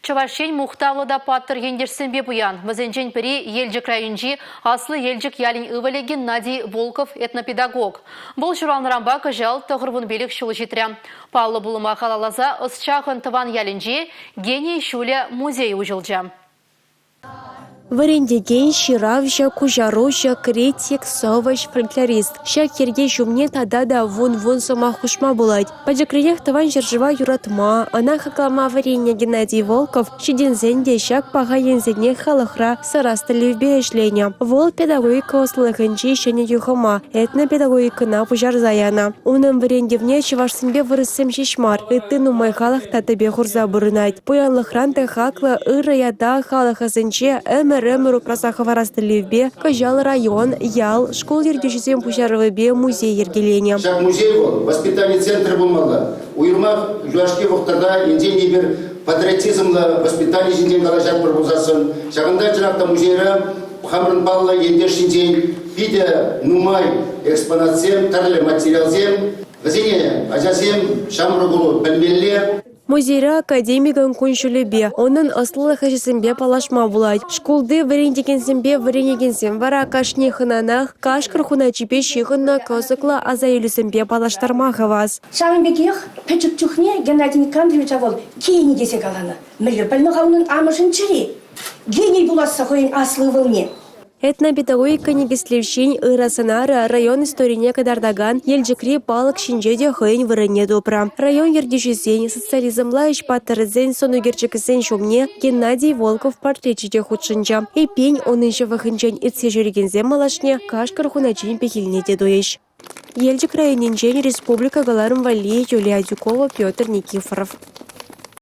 Чӑваш Ен мухтавлӑ та паттӑр ентешсемпе пуян. Вӗсенчен пӗри Елчӗк районӗнчи Аслӑ Елчӗк ялӗн ывӑлӗ Геннадий Волков этнопедагог. Вӑл ҫуралнӑранпа кӑҫал 95 ҫул ҫитрӗ. Паллӑ пулӑма халалласа ӑсчахӑн тӑван ялӗнче Гений ҫулӗ музей уҫӑлчӗ. Вӗрентекен, ҫыравҫӑ, куҫаруҫӑ, критик, сӑвӑҫ, фольклорист. Ҫак йӗрке ҫумне тата та вун-вун сӑмах хушма пулать. Пӗчӗкренех тӑван ҫӗршыва юратма, ӑна хаклама вӗреннӗ Геннадий Волков ҫитӗнсен те ҫак паха енсене халӑхра сарас тӗллевпе ӗҫленӗ. Вӑл педагогика ӑслӑлӑхӗнчи ҫӗнӗ юхӑма, этнопедагогикӑна пуҫарса янӑ. Унӑн вӗрентӗвне чӑвашсемпе вырӑссем ҫеҫ мар, ытти нумай халӑх та тӗпе хурса пурӑнать. Пуянлӑхран та хаклӑ ырӑ ята халӑх асӗнче ӗмӗр-ӗмӗр упраса хӑварас тӗллевпе кӑҫал район, ял, шкул ертӳҫисен пуҫарӑвӗпе музей йӗркеленӗ. Ҫак музей вӑл воспитани центрӗ пулмалла. Уйрӑмах юлашки вӑхӑтра енчен те эпир патриотизмлӑ воспитани ҫинчен калаҫатпӑр пулсассӑн, ҫакӑнта чӑнах та музейра хамӑрӑн паллӑ ентеш ҫинчен питӗ нумай экспонатсем, тӗрлӗ материалсем. Вӗсене ачасем, ҫамрӑк ӑру пӗлмелле. Музейра академикӑн кун-ҫулӗпе, унӑн ӑслӑлӑх ӗҫӗсемпе паллашма пулать. Шкулти вӗрентекенсемпе вӗренекенсем вара кашни хӑнанах Кашкӑр Хуначипе ҫыхӑннӑ кӑсӑклӑ асаилӳсемпе паллаштарма хавас. Ҫавӑн пекех пӗчӗк чухне Геннадий Никандровича вӑл гений тесе каланӑ. Мӗнле пӗлнӗ-ха унӑн амӑшӗн чӗри? Гений пуласса хӑйӗн аслӑ ывӑлне. Этнопедагогика никӗслевҫин ырӑ сӑнарӗ район историне кӑтартакан Елчӗкри палӑк ҫинче те хӑйӗн вырӑнне тупрӗ. Район ертӳҫисен, социализмла ӗҫ паттӑрӗсен сӑн ӳкерчӗкӗсен ҫумне Геннадий Волков портречӗ те хутшӑнчӗ. Эппин, унӑн ҫывӑхӗнчен иртсе ҫӳрекенсем малашне Кашкӑр Хуначин пехилне те туйӗҫ. Елчӗк районӗнчен республика кӑларӑм валли Юлия Адюкова, Петр Никифоров.